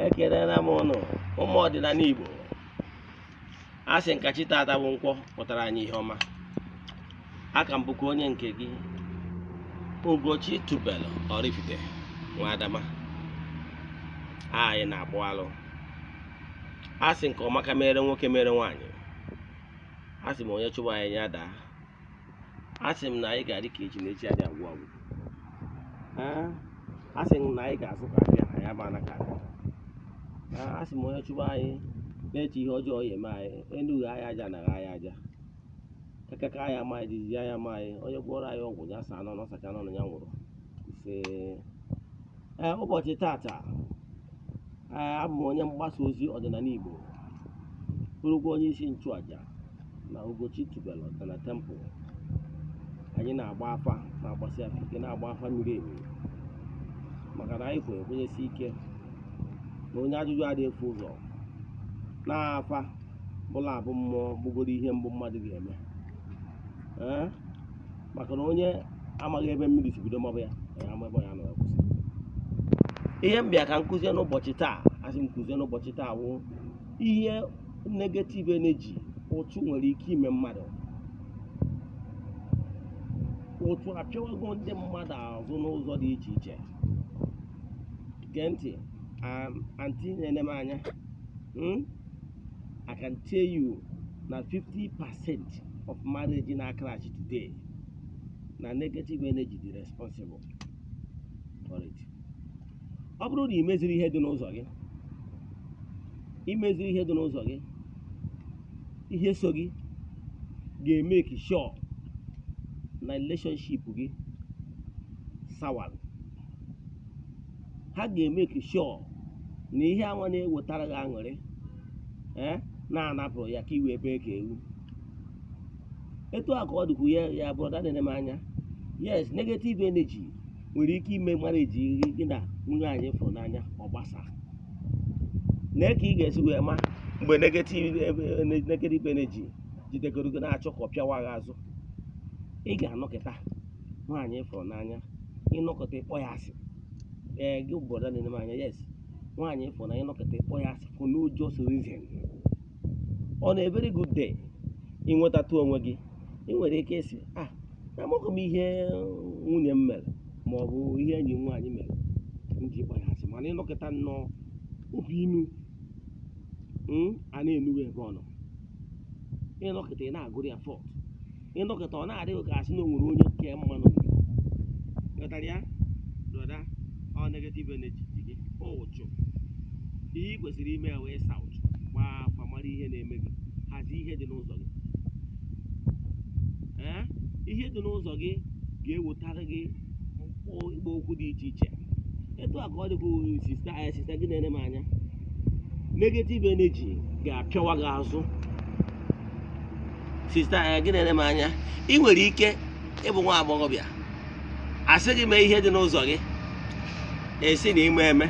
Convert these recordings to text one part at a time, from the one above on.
Ekelela m ụnụ, ụmụ ọdịnala Igbo. A sị nka chi tata bụ Nkwọ pụtara anyị ihe ọma. Aka m bụkwa onye nke gị, Ugochi Tubelu Oraifite nwa Adama. Anyị na-akpụ alụ. A sị nke ọma ka mere nwoke, mere nwaanyị. A sị m onye chụwa anyị ya daa. A sị m na anyị ga-adị ka echi, na echi adị agwụ agwụ. Ee, a sị m na anyị ga-azụ ka abịa anyị ama na ka abịa. A sị m onye chụwa anyị na-eche ihe ọjọọ ya eme anyị, enughi anyị aja, nagha anyị aja, kakaka anyị ama anyị, jijiji anyị ama anyị. Onye gwọrọ anyị ọgwụ ya saa n'ọnụ, sacha n'ọnụ, ya nwụrụ. Ise. Ee, ụbọchị tata, ee, abụ m onye mgbasa ozi ọdịnala Igbo, bụrụkwa onye isi nchụaja na Ugochi Tubelu Ọdịnala Temple. Anyị na-agba afa, na-agbasi afa ike, na-agba afa miri emi, maka na anyị kwere, kwenyesi ike na onye ajụjụ adịghị efu ụzọ. Na-afa bụla abụ mmụọ bụgoro ihe mbụ mmadụ ga-eme, ee, maka na onye amaghị ebe mmiri si bido mabụ ya, ya ama ebe ya nọ ya kwụsị. Ihe m bịa ka m kụzie n'ụbọchị taa, asị m kụzie n'ụbọchị taa, wụ ihe negative energy, ụtụ nwere ike ime mmadụ. Ụtụ apịawago ndị mmadụ azụ n'ụzọ dị iche iche. Gee ntị, aunty na-ene m anya. I can tell you na 50% of marriage na crash today, na negative energy dị responsible for it. Ọ bụrụ na ị meziri ihe dị n'ụzọ gị, imeziri ihe dị n'ụzọ gị, ihe so gị ga-emeki sure na relationship gị sour. Ha ga-emeki sure na ihe anwa na-ewetara gị aṅụrị, ee, na-anapụrụ ya ka i wee bee ka ewu. Etu a ka ọ dịkwa ya. Ya brother na-ene m anya, yes, negative energy nwere ike ime marriage gị na nwunye anyị fụrụ n'anya ọ gbasa. Nee ka ị ga-esi wee ma mgbe negative energy jidegoro gị, na-achọ ka ọ pịawa gị azụ. Ị ga-anọkịta nwaanyị fụrụ n'anya, ịnọkọta ịkpọ ya asị. Ee, gị brother na-ene m anya, yes, nwaanyị fụrụ n'anya, ịnọkọta ịkpọ ya asị for no just reason. On a very good day, ị nwetatụ onwe gị, ị nwere ike ịsị, "Ah, amaghị m ihe nwunye m mere ma ọ bụ ihe enyi m nwaanyị mere m ji kpọ ya asị." Mana ịnọkọta nnọọ, obi inu a na-enughị ebe ọ nọ, ịnọkọta ị na-agụrụ ya fault, ịnọkọta ọ na-adịghị ka asị na o nwere onye kee mmanụ. Ghọtara ya, brother? Ọ negative energy ji gị ụchụ. Ihe ị kwesịrị ime wee sa ụchụ, gbaa afa, mara ihe na-eme gị, hazie ihe dị n'ụzọ gị. Ee, ihe dị n'ụzọ gị ga-ewetara gị ịkpọ okwu dị iche iche. Etu a ka ọ dịkwa, sister. Anya, sister gị na-ene m anya, negative energy ga-apịawa gị azụ. Sister, anya gị na-ene m anya, ị nwere ike ịbụ nwa agbọghọbịa, asị gị mee ihe dị n'ụzọ gị, esi na ime eme.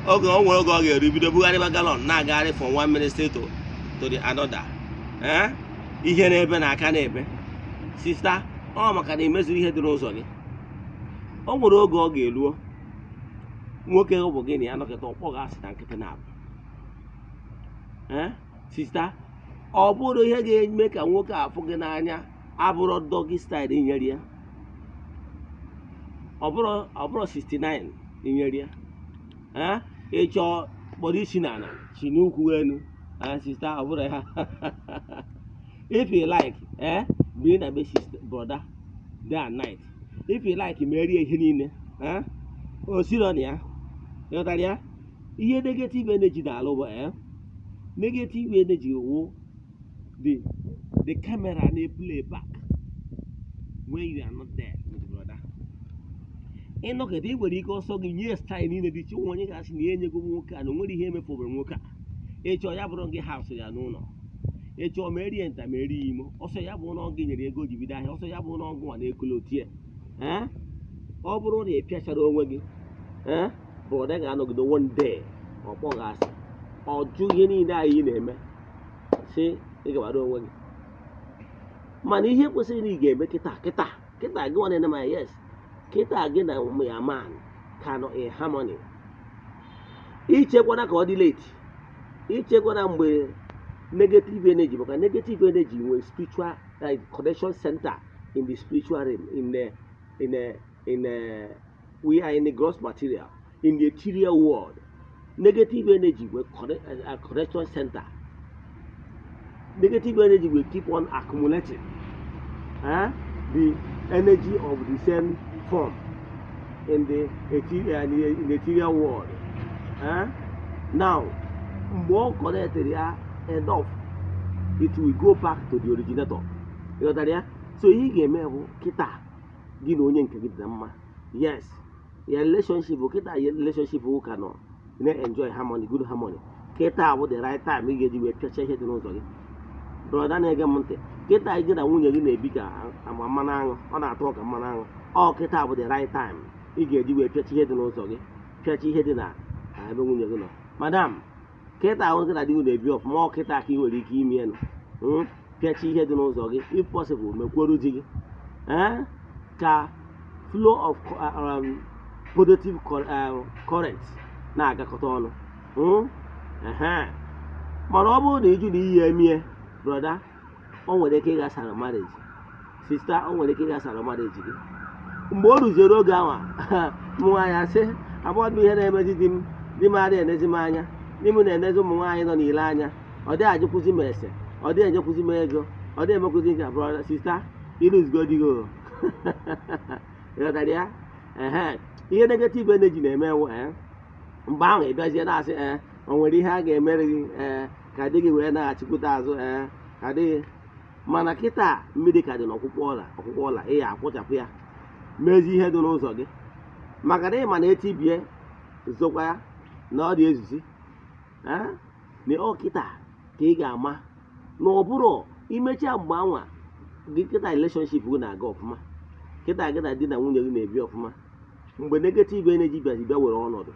Oge o nwere, oge ọ ga-eru, bido bugharịba gallon, na-agagharị from one ministry to the another. Ee, ihe na-ebe na aka na-ebe, sister, ọ maka na imeziri ihe dị n'ụzọ gị. O nwere oge ọ ga-eruo, nwoke ọ bụ gị na ya nọkịta, ọkpọ gị asị na nkịtị na-abụ. Ee, sister, ọ bụrụ ihe ga-eme ka nwoke afụ gị n'anya abụrụ doggy style inyere ya, ọ bụrụ 69 inyere ya. Ee, ịchọ kpọrọ isi n'ala chi n'ukwu elu. Ee, sister, ọ bụrụ ya, if you like, eh, biri na be sister, brother, day and night. If you like, merie ihe niile. Eh, o siro na ya. Ịghọtara ya? Ihe negative energy na-alụ bụ, eh, negative energy wụ the camera na-play back when you are not there with brother. Ịnọkọta, ị nwere ike ọsọ gị nye style niile dị iche. Ụmụ onye ga-asị na ya enyego m nwoke a, na o nwere ihe emefobere nwoke a. Ịchọ ya bụrụ gị house ya n'ụlọ, ịchọ ma erie nta, ma erie imo, ọsọ ya bụ na ọ gị nyere ego ji bido ahịa, ọsọ ya bụ na ọgụ nwa na-ekolo tie. Ee, ọ bụrụ na ị pịachara onwe gị, ee, brother ga-anọgide, one day ọ kpọghị asị, ọ jụ ihe niile anyị na-eme, si ị gabara onwe gị. Mana ihe kwesịrị na ị ga-eme kịta kịta kịta, gị nwa na-ene m anya, yes, kịta gị na ya man ka nọ in harmony. Ichekwana ka ọ dị late, ichekwana mgbe negative energy, maka negative energy nwere spiritual, like, connection center in the spiritual realm. In the in the in the we are in the gross material. In the ethereal world, negative energy will connect a connection center. Negative energy will keep on accumulating the energy of the same form in the ethereal world. Now, mgbe ọ connected ya enough, it will go back to the originator. Ịghọtara ya? So ihe ị ga-eme bụ, kịta gị na onye nke gị dị na mma, yes, ya relationship bụ kịta, ya relationship bụ ka nọ na-enjoy harmony, good harmony. Kịta bụ the right time ị ga-eji wee pịacha ihe dị n'ụzọ gị. Brother na-ege m ntị, kịta gị na nwunye gị na-ebi ka ama mmanụ aṅụ, ọ na-atọ ka mmanụ aṅụ. Ọ kịta bụ the right time ị ga-eji wee pịacha ihe dị n'ụzọ gị, pịacha ihe dị na ebe nwunye gị nọ. Madam, kịta ahụ gị na di gị na-ebi ọfụma, ọ kịta ka ị nwere ike ime nụ pịacha ihe dị n'ụzọ gị. If possible, mekwuoru di gị ka flow of positive current na-agakọta ọnụ. Mana ọ bụrụ na ịjụ na iyi emie, brother, o nwere ike ịghasara marriage. Sister, o nwere ike ịghasara marriage gị. Mgbe o ruziere oge ahụ, mụ nwaanyị asị abụọ m, ihe na-emezi di m, di m adịghị enezi m anya, di m na-enezi ụmụ nwaanyị nọ n'ile anya, ọ dịghị ajụkwụzi m ese, ọ dịghị enyekwụzi m ego, ọ dịghị emekwụzi nke. Brother, sister, ịlụzigo di gị o. Ịghọtara ya? Ehe, ihe negative energy na-eme ewu mgbe ahụ ị bịazie na-asị, ee, o nwere ihe a ga-emere gị, ee, ka di gị wee naghachikwute azụ, ee, ka di gị. Mana kịta mmiri ka dị n'ọkwụkwọ ọla, ọkwụkwọ ọla, ị ya akwụchapụ ya, mezi ihe dị n'ụzọ gị, maka na ị ma na etibie zokwa ya na ọ dị ezuzi. Ee, na ọ kịta ka ị ga-ama na ọ bụrụ imechaa mgbe anwa gị. Kịta relationship gị na-aga ọfụma, kịta gị na di na nwunye gị na-ebi ọfụma, mgbe negative energy bịazi bịa were ọnọdụ,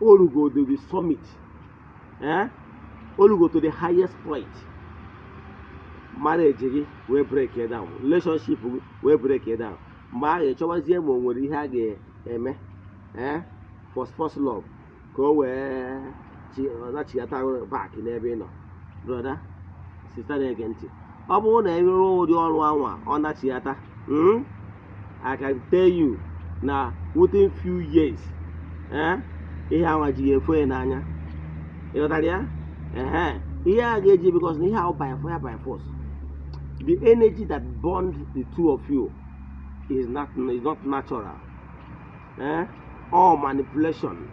o rugo to the summit, ee, o rugo to the highest point, marriage gị wee break it down, relationship gị wee break it down. Mgbe ahụ ịchọwazie ma o nwere ihe a ga-eme, ee, first first love ka o wee nachighata back n'ebe ị nọ. Brother, sister na-ege ntị, ọ bụrụ na ịrụrụ ụdị ọrụ anwa, ọ nachighata, I can tell you na within few years, ihe anwa ji ya efo ya n'anya. Ịghọtara ya? Ehe, ihe a ga-eji, because na ihe ahụ by fire by force, the energy that bond the two of you is not natural, eh? All manipulation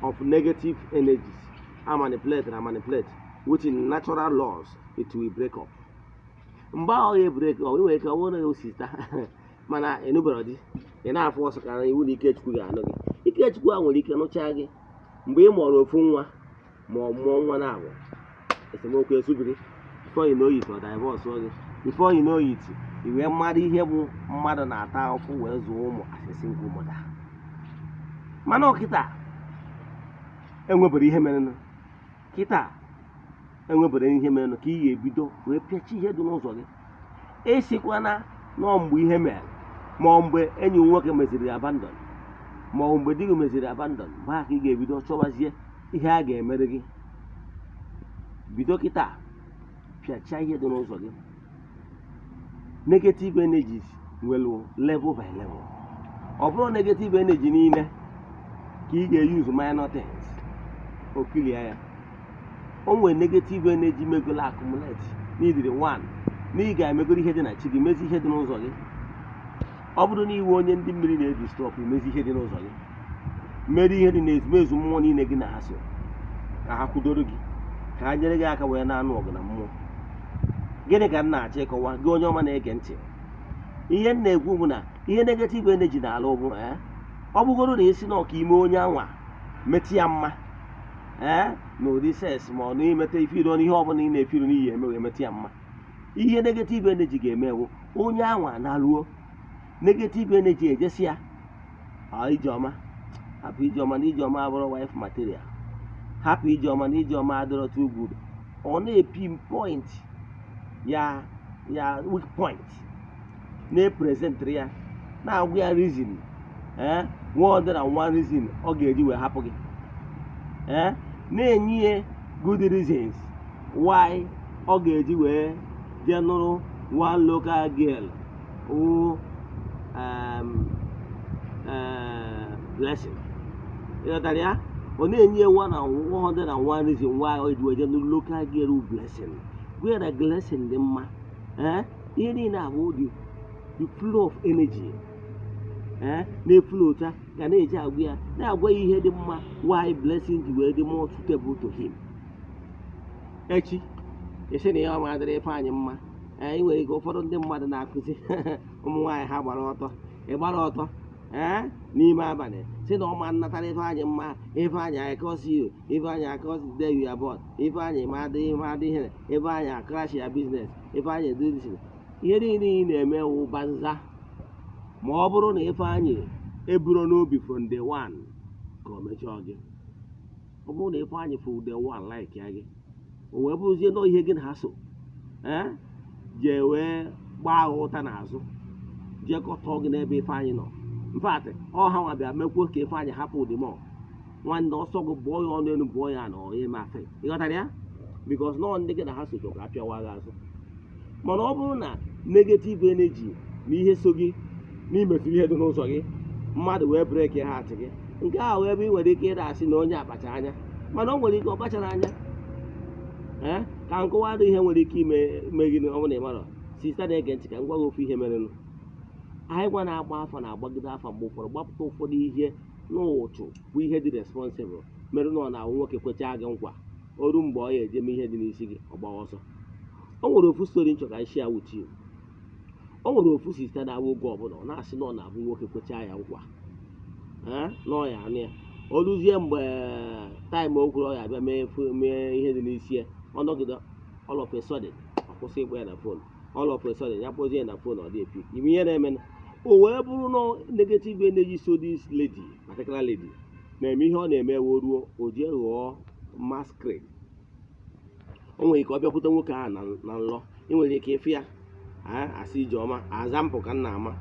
of negative energies a manipulate na manipulate, which in natural laws it will break up. Mgbe ahụ ọ ga-break up, ị nwere ike ọ bụrụ na ya sister, mana enubere di, ị na-afụ ọsọ ka iwu na Ikechukwu ga-anụ gị. Ikechukwu a nwere ike nụchaa gị mgbe ị mụrụ ofu nwa ma ọ mụọ nwa na-abụ, esemokwu esubiri. Before you know it, ọ divorce gị. Before you know it, i wee mmadụ ihe bụ mmadụ na-ata ahụhụ wee zụọ ụmụ as a single mother. Mana ọkịta enwebere ihe merenụ, kịta enwebere ihe merenụ, ka ị ga-ebido wee pịachi ihe dị n'ụzọ gị. Esikwana nọọ mgbe ihe mere, ma ọ mgbe enyi m nwoke meziri abandon, ma ọ mgbe di gị meziri abandon, mgbe ahụ ka ị ga-ebido chọwazie ihe a ga-emere gị. Bido kịta pịachaa ihe dị n'ụzọ gị. Negative energies nwere level by level. Ọ bụrụ negative energy niile ka ị ga-use minor things okilia ya. O nwere negative energy megolo accumulate n'idiri one na ị ga-emegoro ihe dị na chi gị, mezi ihe dị n'ụzọ gị. Ọ bụrụ na iwe onye ndị mmiri na-eji stop, mezi ihe dị n'ụzọ gị, mere ihe dị n'ezumezu mmụọ niile gị na ha so, ka ha kwudoro gị, ka ha nyere gị aka wee na-anụ ọgụ na mmụọ. Gịnị ka m na-achọ ịkọwa gị, onye ọma na-ege ntị? Ihe m na-ekwu bụ na ihe negative energy na-alụ bụ, ọ bụgoro na esi n'ọka ime onye anwa metụ ya mma, ee, na ụdị sex, ma ọ na imeta ife iro, n'ihe ọbụla ị na-efiru n'iyi eme wee metụ ya mma, ihe negative energy ga-eme bụ onye anwa na-alụo, negative energy ejesi ya, "Ah, Ijeọma, hapụ Ijeọma, na Ijeọma abụrụ wife material. Hapụ Ijeọma, na Ijeọma adịrọ too good." Ọ na-epinpoint ya, ya weak point, na-epresentịrị ya, na-agwa ya reason. Ee, 101 reason ọ ga-eji wee hapụ gị. Ee, na-enye ya good reasons why ọ ga-eji wee jee nụrụ one local girl wụ Blessing. Ịghọtara ya? Ọ na-enye ya one and 101 reason why ọ ji wee jee nụrụ local girl wụ Blessing. Gwa ya na Blessing dị mma. Ee, ihe niile abụ the flow of energy, ee, na-eflow ụta ga na-eji agwa ya, na-agwa ya ihe dị mma, why Blessing ji wee dị more suitable to him. Echi esi na ya ọma adịrị Ifeanyị mma. Ee, ị nwere ike, ụfọdụ ndị mmadụ na-akụzi ụmụ nwaanyị ha gbara ọtọ, ị gbara ọtọ, ee, n'ime abalị, si na ọma nnatara Ifeanyị mma. Ifeanyị, I curse you. Ifeanyị, I curse the day you are born. Ifeanyị, ma adịghị, ma adịghị. Ifeanyị, I crash your business. Ifeanyị, do this. Ihe niile ị na-eme wụ banza, ma ọ bụrụ na Ifeanyị eburo n'obi from day one ka o mejọọ gị. Ọ bụrụ na Ifeanyị from day one like ya gị, o wee bụrụzie nọọ ihe gị na ha so, ee, jee wee gbaa agha ụta n'azụ, jee kọtọọ gị n'ebe Ifeanyị nọ. In fact, ọ ha nwa bịa mekwuo ka Ifeanyị hapụ ụdịmọ nwanne ọsọ gị, bụọ ya ọnụ elu, bụọ ya na onye ma afe. Ịghọtara ya? Because nọọ ndị gị na ha sochọ ka apịawa gị azụ. Mana ọ bụrụ na negative energy na ihe so gị n'imetụrụ ihe dị n'ụzọ gị, mmadụ wee break heart gị, nke ahụ ebe ị nwere ike ịda asị na onye akpacha anya, mana o nwere ike ọ kpachara anya. Ee, ka nkọwa dị, ihe nwere ike ime ime gị. Ọ bụrụ na ị marọ, sister na-ege ntị, ka m gwa gị ofu ihe merenụ. Anyị gwa na-agba afa, na-agbagide afa, mgbe ụfọdụ gbapụta ụfọdụ ihe n'ụtụ bụ ihe dị responsible mere na ọ na-awụ nwoke kwechaa gị nkwa, o ruo mgbe ọ ya eje mee ihe dị n'isi gị, ọ gbawa ọsọ. O nwere ofu story nchọ ka m share with you. O nwere ofu sister na-awụ oge ọbụla ọ na-asị na ọ na-abụ nwoke kwechaa ya nkwa, ee, na ọ ya anụ ya, o ruzie mgbe time o kwuru ọ ya abịa mee ihe dị n'isi ya, ọ nọgide, all of a sudden ọ kwụsị ịkpọ ya na phone. All of a sudden ya kpọzie ya na phone, ọ dị epick. Ime ihe na-eme o wee bụrụ na negative energy so this lady, particular lady, na-eme ihe ọ na-eme, wee ruo o jee ghọọ masquerade. O nwere ike ọ bịakwute nwoke ahụ na nlọ. Ị nwere ike ịfụ ya asị Ijeọma, azampụ ka m na-ama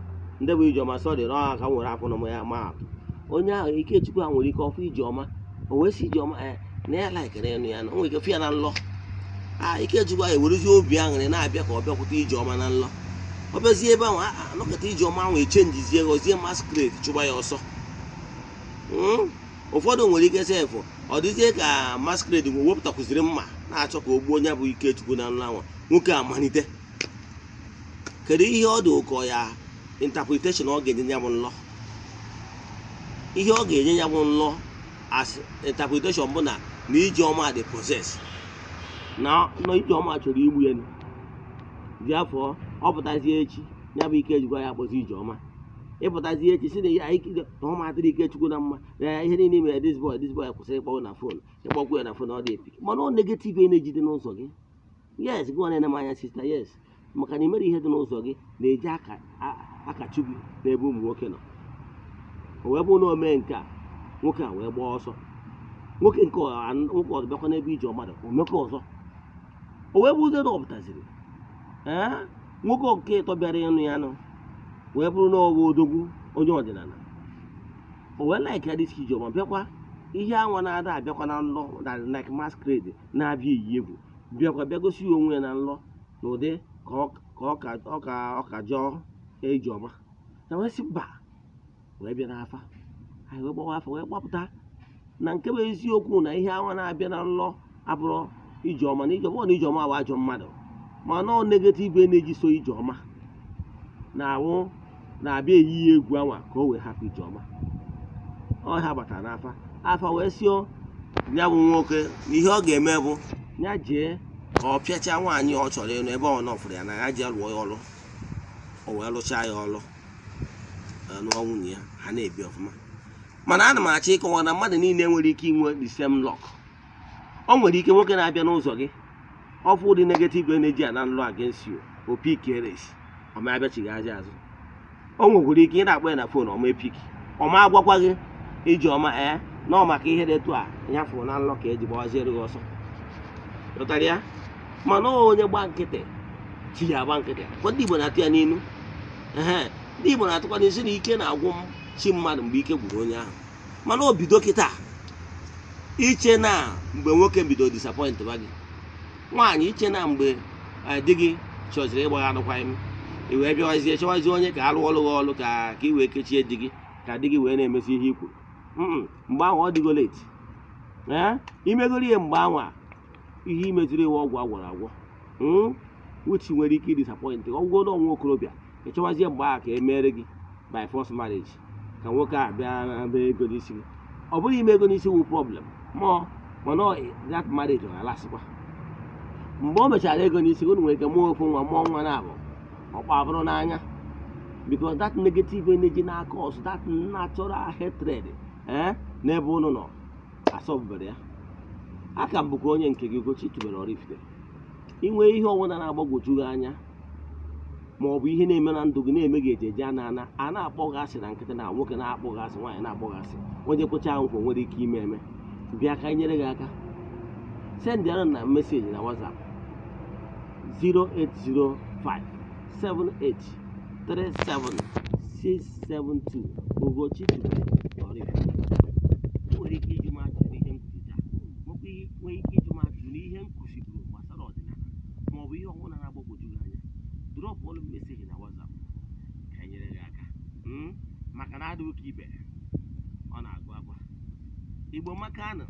ndị bụ Ijeọma, sọrị na ọha ka m nwere afọ na ya ma atụ onye ahụ. Ikechukwu ahụ nwere ike ọfụ Ijeọma, o wee sị Ijeọma, ee, na ya likere ịnụ ya. Na o nwere ike fụ ya na nlọ a, Ikechukwu ahụ ewerezie obi aṅụrị na-abịa ka ọ bịakwute Ijeọma na nlọ. Ọ bịazie ebe ahụ, anọkọta Ijeọma ahụ echangezie, ghọzie masquerade, chụba ya ọsọ. Ụfọdụ nwere ike sef, ọ dịzie ka masquerade nwe wepụtakwuziri mma na-achọ ka o gbuo onye bụ Ikechukwu na nlọ ahụ. Nwoke amalite, kedu ihe ọ dị ụkọ ya? Interpretation ọ ga-enye ya bụ nlọ, ihe ọ ga-enye ya bụ nlọ as interpretation bụ na Ijeọma dị possess, na Ijeọma chọrọ igbu ya. Dị afọ ọ pụtazie echi, ya bụ Ikechukwu ya akpọzi Ijeọma. Ịpụtazie echi si na ya na ọ ma adịrị Ikechukwu na mma, na ihe niile mere this boy kwụsịrị ịkpọ na phone. Ịkpọkwu ya na phone, ọ dị epick. Mana ọ negative energy dị n'ụzọ gị. Yes, gị nwa na-ene m anya, sister, yes, maka na imere ihe dị n'ụzọ gị na-eji aka akachu gị n'ebe ụmụ nwoke nọ. O wee bụrụ na o mee nke a, nwoke a wee gbaa ọsọ. Nwoke nke nwoke ọzọ bịakwa n'ebe Ijeọma dị, o mekwa ọzọ. O wee bụrụzie na ọ pụtaziri, ee, nwoke nke ịtọ bịara ịnụ ya nụ wee bụrụ na ọ bụ odogwu onye ọdịnala. O wee like ya this Ijeọma, bịakwa ihe anwa na-ada abịakwa na nlọ na like masquerade na-abịa eyi egwu, bịakwa bịa gosi ya onwe ya na nlọ n'ụdị ka ọ ka jọọ Ijeọma na wee sị mba, wee bịa n'afa anyị, wee gbawa afa, wee gbapụta na nke bụ eziokwu, na ihe anwa na-abịa na nlọ abụrụ Ijeọma, na Ijeọma, ọ na Ijeọma bụ ajọ mmadụ, mana ọ negative energy so Ijeọma na-awụ na-abịa eyi ya egwu anwa ka o wee hapụ Ijeọma. Ọ ha batara n'afa afa wee sịo ya bụ nwoke na ihe ọ ga-eme bụ ya jee ka ọ pịachaa nwaanyị ọ chọrọ ịnụ ebe ọ nọfụrụ ya, na ya jee lụọ ya ọlụ. O wee lụchaa ya ọlụ, nụọ nwunye ya, ha na-ebi ọfụma. Mana ana m achọ ịkọwa na mmadụ niile nwere ike inwe the same luck. O nwere ike nwoke na-abịa n'ụzọ gị, ọfụ ụdị negative energy a na nlọ against you, o pick race, ọ ma abịachighị aja azụ. O nwekwara ike ị na-akpọ ya na phone, ọma epick, ọma agwakwa gị Ijeọma, ee, na ọ maka ihe dị etu a ya fụrụ na nlọ ka eji gbawaziere gị ọsọ. Ghọtara ya? Mana ọ onye gba nkịtị, chi ya agba nkịtị. Kwa ndị Igbo na-atụ ya n'inu. Ehe, ndị Igbo na-atụkwa n'isi na ike na-agwụ m. Chi mmadụ mgbe ike gwụrụ onye ahụ, mana o bido kịta iche na mgbe nwoke bido disappoint ba gị, nwaanyị iche na mgbe di gị chọziri ịgbagha arụkwaghịm, i wee bịawazie chọwazie onye ka arụ ọrụ gị ọrụ ka ị wee kechie di gị, ka di gị wee na-emesi ihe i kwuru. Mgbe ahụ ọ dịgo late. Ee, imegoro ihe mgbe ahụ a, ihe imeziri iwe ọgwụ agwọrọ agwọ, which nwere ike idisappoint ọgwụgwọ nwa okorobịa. Ị chọwazie mgbe ahụ ka e mere gị by force marriage, ka nwoke a bịa bee ego n'isi gị. Ọ bụrụ ime ego n'isi wụ problem mụọ, mana that marriage ọ ga-alasịkwa. Mgbe o mechara ego n'isi gị, unu nwere ike mụọ ofu nwa, mụọ nwa na-abụ, ọkpa abụrụ n'anya, because that negative energy na cause that natural hatred n'ebe unu nọ asọbụbere ya. Aka m bụkwa onye nke gị, Ugochi tubelu Oraifite. Inwe ihe ọbụla na-agbagwoju gị anya, ma ọ bụ ihe na-eme na ndụ gị na-eme gị ejeje a na a na-akpọ gị asị na nkịtị, na nwoke na-akpọ gị asị, nwaanyị na-akpọ gị asị, onye kwecha nkwa nwere ike ime eme, bịa ka anyị nyere gị aka. Send ya na message na WhatsApp 0805 78 37 672, Ugochi tubelu Oraifite. Ị nwere ike ịjụ m ajụjụ n'ihe m kwuru taa, nwekwa nwee ike ịjụ m ajụjụ n'ihe m kụziburu gbasara ọdịnala, ma ọ bụ ihe ọbụla na-agbagwoju gị anya. Drop ọlụ message na WhatsApp ka anyị nyere gị aka. Maka na adịghị ka ibe ọ na-agụ akwa Igbo makanụ.